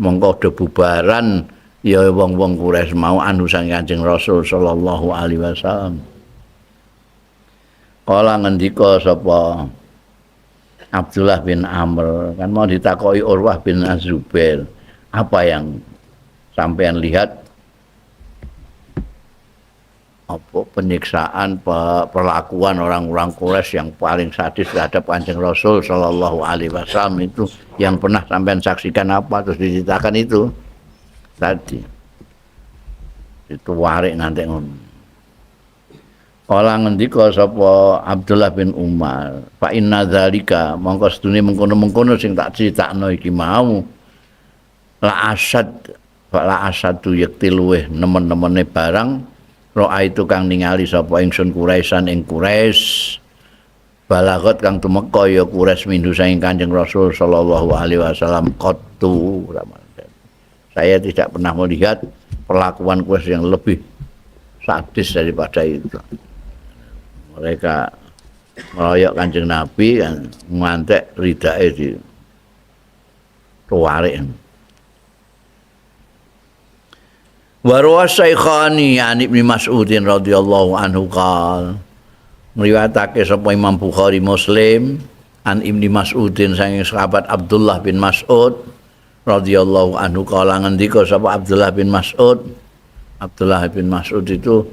Mongko do bubaran ya wong-wong Quraisy mau anhu sang Kanjeng Rasul sallallahu alaihi wasallam. Kala ngendika sapa Abdullah bin Amr, kan mau ditakoki Urwah bin Az-Zubair, apa yang sampean lihat apa penyiksaan perlakuan orang-orang Quraisy yang paling sadis terhadap Kanjeng Rasul sallallahu alaihi wasallam itu yang pernah sampean saksikan apa, terus diceritakan itu tadi. Itu warik nganti ngono. Kala ngendika sapa Abdullah bin Umar, fa inna dzalika mongko sedune mengkono-mengkono sing tak critakno iki mau la asad Fala asadu yekti luweh nemen-nemene barang roa itu kang ningali sapa ingsun Quraisyan ing Quraisy balagot kang tumeka ya Quraisy mindu saking Kanjeng Rasul sallallahu alaihi wasallam qattu. Saya tidak pernah melihat perlakuan Quraisy yang lebih sadis daripada itu. Mereka meroyok Kanjeng Nabi kan ngantek ridae di tuwarik. Wa rawa Syekhani an Ibnu Mas'udin radhiyallahu anhu qal ngriwayatake sapa Imam Bukhari Muslim an Ibnu Mas'udin saking sahabat Abdullah bin Mas'ud radhiyallahu anhu kala ngendika sapa Abdullah bin Mas'ud. Abdullah bin Mas'ud itu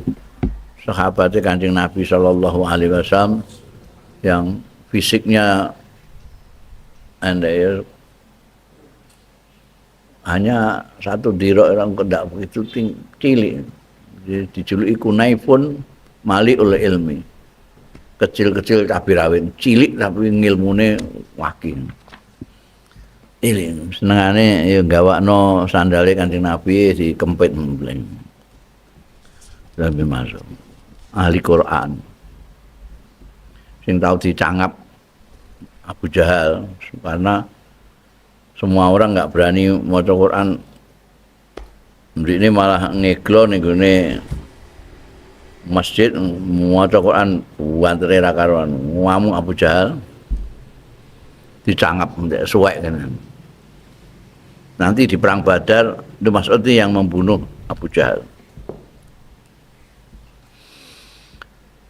sahabatnya Kanjeng Nabi sallallahu alaihi wasallam yang fisiknya andai hanya satu dirok orang tidak begitu cilik, dijuluki kunaifun mali oleh ilmi, kecil-kecil tapi rawin, cilik tapi ngilmune wakil. Ini senengane ya gawakno sandale Kanjeng Nabi dikempit mbleng. Nabi masuk ahli Quran sing tau dicangap Abu Jahal karena semua orang nggak berani maca Quran. Ini malah ngeglo ning gone masjid maca Quran wantere ra karuan. Ngamuk Abu Jahal dicangap ndek suwek kan. Nanti di perang Badar itu Mas'ud yang membunuh Abu Jahal.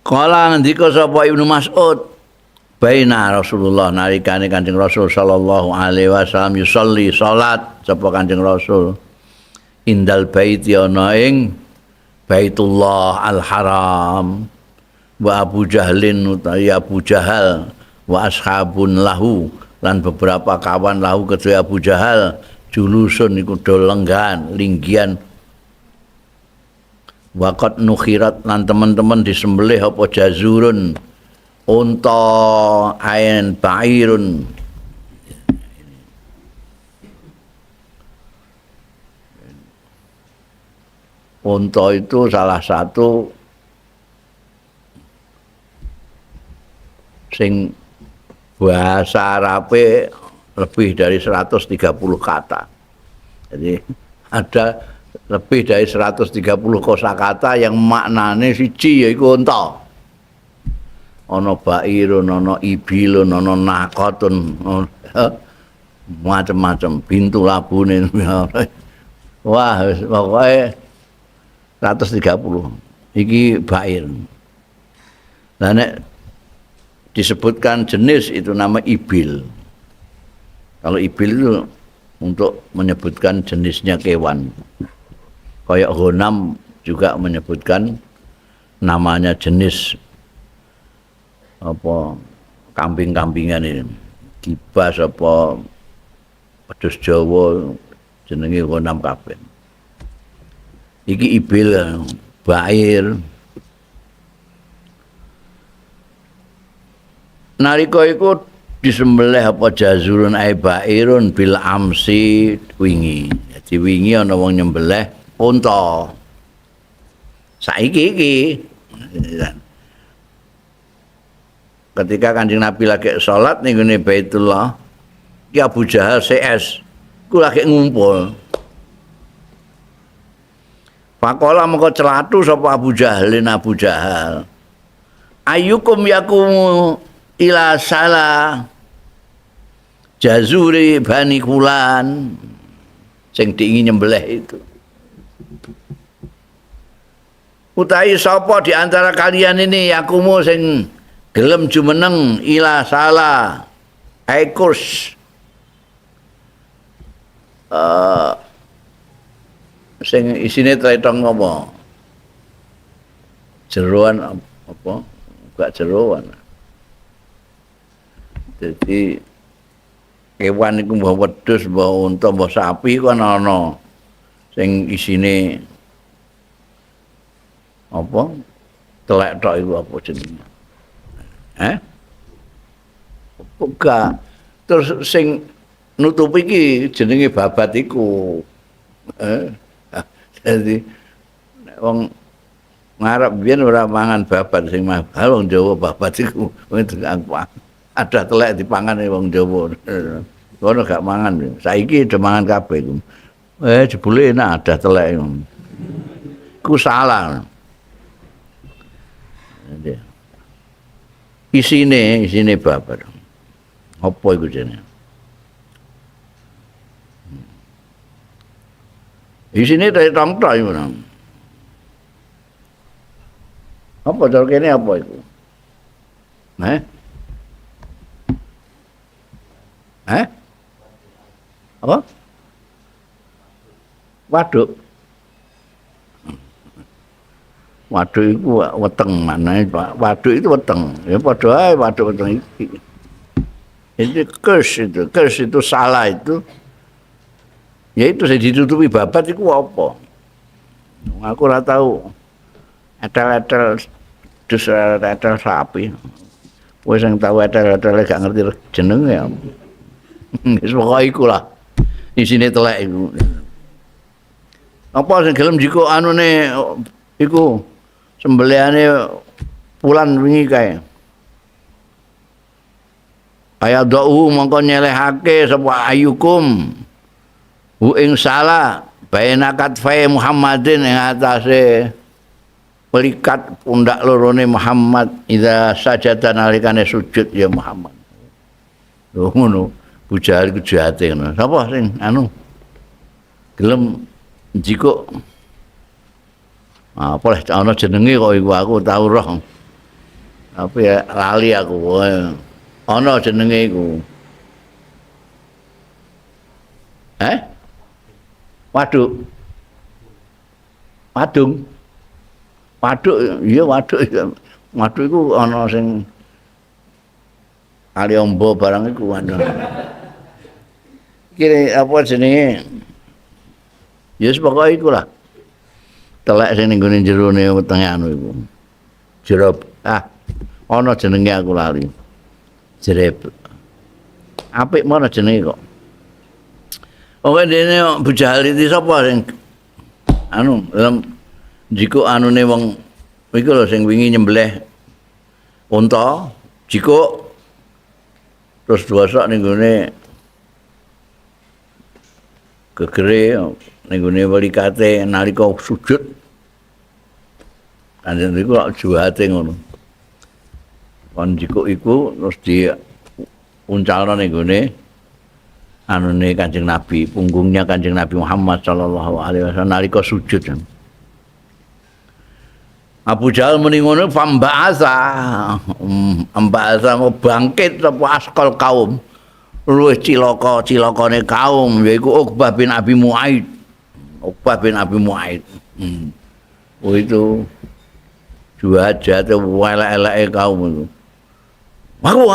Kala ngendika sapa Ibnu Mas'ud baina Rasulullah nalikane Kanjeng Rasul sallallahu alaihi wasallam yusolli salat sapa Kanjeng Rasul indal baiti ana ing Baitullah al-Haram wa Abu Jahlin utawi Abu Jahal wa ashabun lahu lan beberapa kawan lahu kedue Abu Jahal julusun iku do lenggan linggian waqat nukhirat lan teman-teman disembelih apa jazurun unta ain ba'irun. Unta itu salah satu sing bahasa Arabe lebih dari 130 kata. Jadi ada lebih dari 130 kosakata yang maknane siji yaiku unta. Ana ba'irun, ana ibilun, ana naqatun, macam-macam, bintu labune. Wah, pokoke 130. Iki ba'ir. Lah nek disebutkan jenis itu nama ibil. Kalau ibil itu untuk menyebutkan jenisnya kewan. Kayak honam juga menyebutkan namanya jenis apa kambing-kambingan ini. Kibas apa wedhus Jawa jenenge honam kabeh. Iki ibil, bair. Nalika iku disembelih apa jazurun ae bairun bil amsi wingi. Jadi wingi ana wong nyembelih unta. Saiki iki ketika Kanjeng Nabi lagi salat ning gone Baitullah, ki Abu Jahal CS ku lagi ngumpul. Faqala mengko celatu sapa Abu Jahlin Abu Jahal. Ayyukum yakumu ila sala jazuri bani kulan sing diingin nyembelih itu. Utahi sapa di antara kalian ini yakumu sing gelem jumeneng ila sala aikurs sing isine tletong apa? Jeroan apa? Gak jeroan. Jadi kewan iku mbah wedhus, mbah unta, mbah sapi iku ana sing isine apa? Telek tok iku apa jenenge? Enggak. Terus sing nutupi iki jenenge babat iku. Jadi wong ngarep biyen ora mangan babat sing mahal wong Jawa babat iku ada telek dipangan wong Jawa. Kono gak mangan. Saiki do mangan kabeh iku. Jebule enak ada telek iku. Iku salah. Isine babat. Apa iku jenenge? Isine tong tok iku. Apa cara kene apa iku? Heh? Heh? Apa? Waduk. Waduk iku weteng maknane waduk itu weteng. Ya padha ae waduk weteng iki. Itu curse itu salah itu. Ya itu sing ditutupi babat iku apa? Aku ora tau etel-etel dus etel sapi. Wis sing tau etel-etele gak ngerti jenenge ya. Wis pokoke iku lah. Isine telek iku. Apa sing gelem jiko anune iku sembelihane pulan wingi kae. Kaya da'u mongko nyelehake sapa ayukum hu ing salah baina katfai Muhammadin ing atase pelikat pundak lorone Muhammad idza sajada nalikane sujud ya Muhammad. Lho ngono, Abu Jahal iku jahate ngono. Sapa sing anu gelem njikuk apa leh ana jenenge kok iku aku tau roh. Tapi ya lali aku. Ana jenenge iku. Eh? Waduk. Wadung. Waduk, iya waduk. Waduk iku ana sing kali ombo barang iku waduk. Iki apa jenenge? Ya wis pokoke iku lah. Telek sing ning gone jerone wetenge anu iku. Jerop. Ah, ana jenenge aku lali. Jerep. Apik mana jenenge kok. Oke dene Abu Jahal iki sapa sing anu lem jikuk anune wong iku lho sing wingi nyembelih unta, jikuk terus dosok ning gone gegere ning gone welikate nalika sujud. Kanjeng niku kok juhate ngono. Kon jikuk iku terus diuncalno ning gone anune Kanjeng Nabi, punggungnya Kanjeng Nabi Muhammad sallallahu alaihi wasallam nalika sujud. Abu Jahal muni ngono famba'asa, amba'asa mau bangkit sapa askal kaum. Luwih cilaka-cilakane kaum yaiku Uqbah bin Abi Mu'aid. Uqbah bin Abi Mu'aid. Oh itu juhat-jahate elek-eleke kaum itu. Aku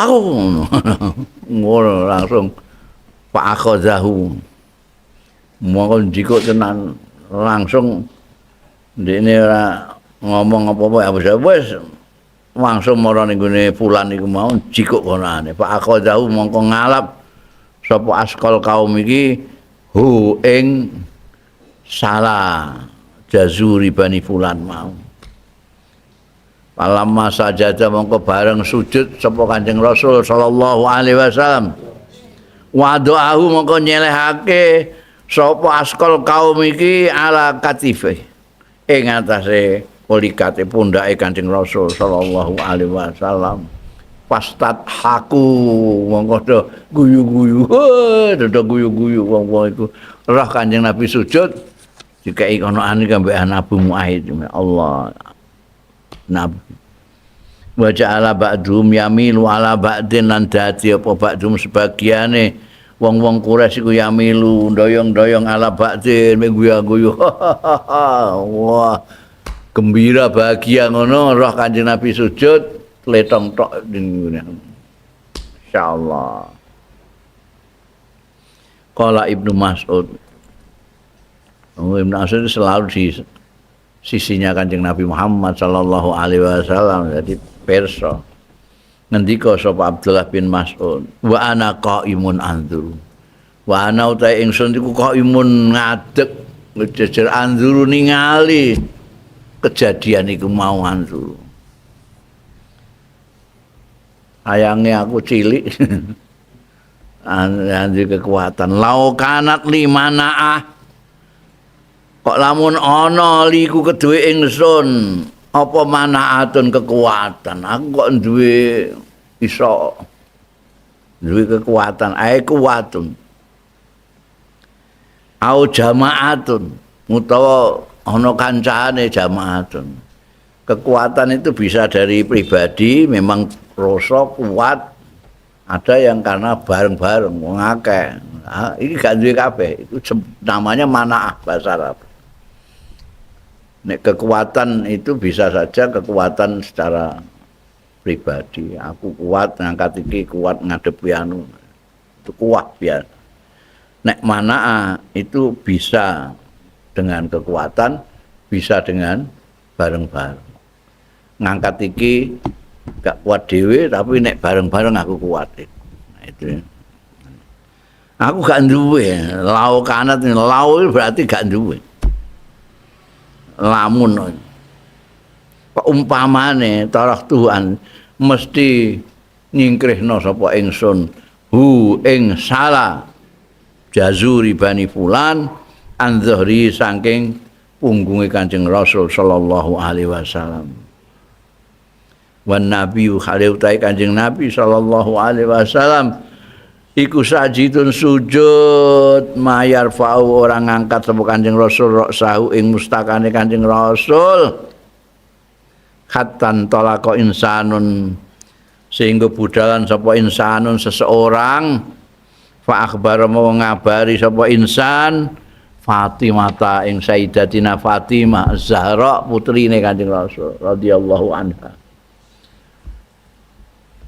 ngono langsung Pak akhozahu. Mongko njikuk tenan langsung ndekne ora ngomong apa-apa Abu Jahal wis langsung mara ning gone fulan iku mau jikuk konane. Pak akhozahu mongko ngalap sapa askal kaum iki hu ing salah jazuri bani fulan mau. Palamma sajada mongko bareng sujud sapa Kanjeng Rasul sallallahu alaihi wasallam. Wa doahu mongko nyelehake sapa askal kaum iki ala katife ing atase polikate pundhake Kanjeng Rasul sallallahu alaihi wasallam. Pastat haku mongko do guyu-guyu, do guyu-guyu wong-wong iku roh Kanjeng Nabi sujud dikeki konoan iki ambek Abu Muaid. Allah Nabi wa ja'ala ba'dhum yamilu ala ba'din lan dadi apa ba'dhum sebagiane wong-wong Quraisy iku yamilu ndoyong-ndoyong ala ba'din guyu-guyu. Wah gembira bahagia ngono roh Kanjeng Nabi sujud tletong tok ning ngene. Insyaallah. Qala Ibnu Mas'ud. Oh, Ibnu Mas'ud selalu di sisinya Kanjeng Nabi Muhammad sallallahu alaihi wasallam. Jadi perso ngendika sapa Abdullah bin Mas'ud, wa ana qaimun anzur. Wa ana uta ingsun iku qaimun ngadeg. Jejer anzuru ningali kejadian iku mau anzuru. Ayange aku cilik. Anzi kekuatan laukanat limanaah kok lamun ana liku keduwe ingsun apa manaatun kekuatan aku kok duwe iso duwe kekuatan ae kuwatun au jamaatun utawa ana kancane jamaatun. Kekuatan itu bisa dari pribadi memang rasa kuat, ada yang karena bareng-bareng wong akeh. Nah, ini gak duwe kabeh, itu namanya manaah bahasa Arab. Nek kekuatan itu bisa saja kekuatan secara pribadi. Aku kuat ngangkat iki, kuat ngadepi anu. Itu kuat biasa. Nek manaah itu bisa dengan kekuatan, bisa dengan bareng-bareng. Ngangkat iki gak kuat dhewe tapi nek bareng-bareng aku kuat. Nah, itu. Aku gak duwe, lau kanat lau berarti gak duwe. Lamun kok umpamane tarah Tuhan mesti nyingkrihno sapa ingsun hu ing salah jazuri bani fulan an zuhri saking punggunge Kanjeng Rasul sallallahu alaihi wasallam. Wan nabi khale utahe Kanjeng Nabi sallallahu alaihi wasallam iku sajidun sujud mayar fa'u orang ngangkat sapa Kanjeng Rasul roksahu ing mustakane Kanjeng Rasul hatta talaqa insanun sehingga budalan sapa insanun seseorang fa akhbar mau ngabari sapa insan Fatimata ing Sayyidatina Fatimah Zahra putrine Kanjeng Rasul radhiyallahu anha.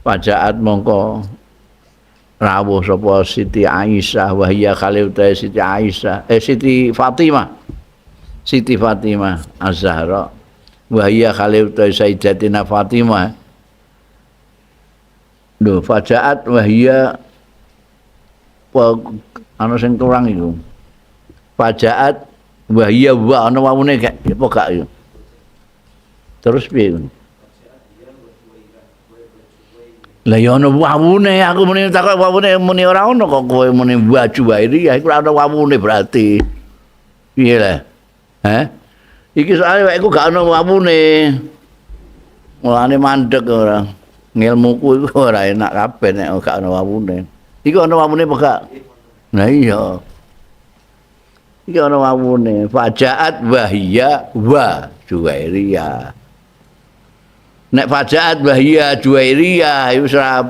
Pajaat mongko rawuh sapa Siti Aisyah wa hiya khalil ta Siti Aisyah Siti Fatimah Siti Fatimah Az-Zahra wa hiya khalil ta Sayyidatina Fatimah. Lho fajaat wa hiya ana sing kurang iku. Fajaat wa hiya wa ana wawune gak apa gak iku. Terus piye? Lah ya ana wawune, aku muni takok wawune muni ora ana kok kowe muni Juwairiyah iku ora ana wawune berarti. Piye lah? Heh? Iki soalé iku gak ana wawune. Mulane mandek ora. Ngilmuku iku ora enak kabeh nek gak ana wawune. Iku ana wawune apa gak? Lah iya. Iki ana wawune. Fajaat wahia wa Juwairiyah. Nek fajaat wahia Juwairiyah iku ora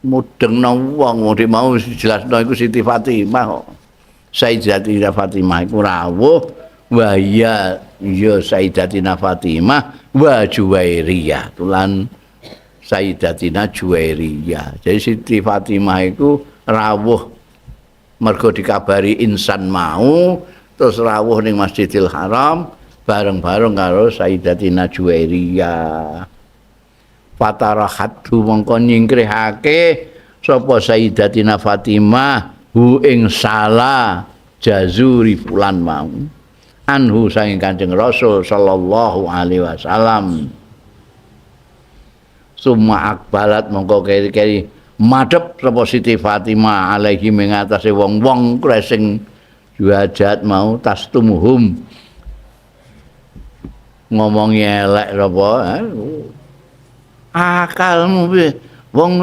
mudengno wong, wong mau jelasno iku Siti Fatimah kok. Sayyidatina Fatimah iku rawuh wahia ya Sayyidatina Fatimah wa Juwairiyah tulan Sayyidatina Juwairiyah. Jadi Siti Fatimah iku rawuh mergo dikabari insan mau terus rawuh ning Masjidil Haram bareng-bareng karo Sayyidatina Juwairiyah. Fatarahatu mongko nyingkrihake sapa Sayyidatina Fatimah hu ing salah jazuri fulan mau anhu saking Kanjeng Rasul sallallahu alaihi wasallam. Summa akbalat mongko keri-keri madhep sapa Siti Fatimah alaihi mengatasi wong-wong sing juajat mau tastumuhum ngomongi elek sapa akalmu piye wong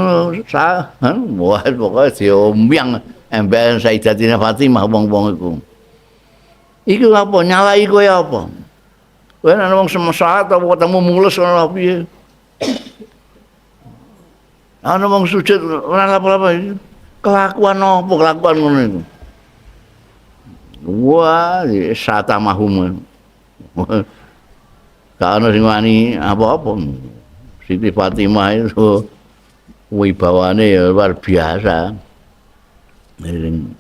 wah pokoke diombyang emben Sayyidatina Fatimah wong-wong iku. Iku apa nyalai kowe apa? Kowe ana wong semesat apa ketemu mulus ngono piye? Ana wong sujud ora apa-apa. Kelakuan apa kelakuan ngono iku? Wah, satamahum. Gak ana sing wani apa-apa. Siti Fatimah itu wibawane ya luar biasa. Sing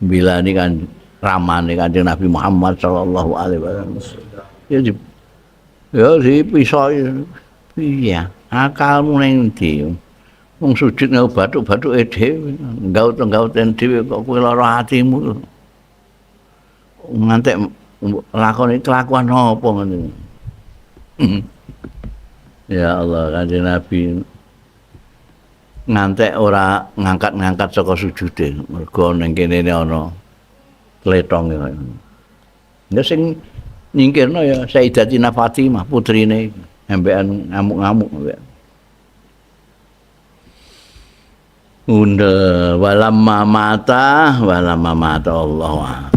mbilani kan ramane Kanjeng Nabi Muhammad sallallahu alaihi wasallam. Ya di ya dipisoi. Iya, akalmu ning ndi? Wong sujud nggo bathuk-bathuke dhewe, gaut-gauten dhewe kok kowe lara atimu. Ngantek Lakoni kelakuan apa ngene. Ya Allah, Kanjeng Nabi ngantek ora ngangkat-ngangkat saka sujude mergo ning kene ana tletong. Ya sing nyingkirno ya Sayyidatina Fatimah putrine, ambekan ngamuk-ngamuk ambekan. Unda walamma mata, walamma mata Allah.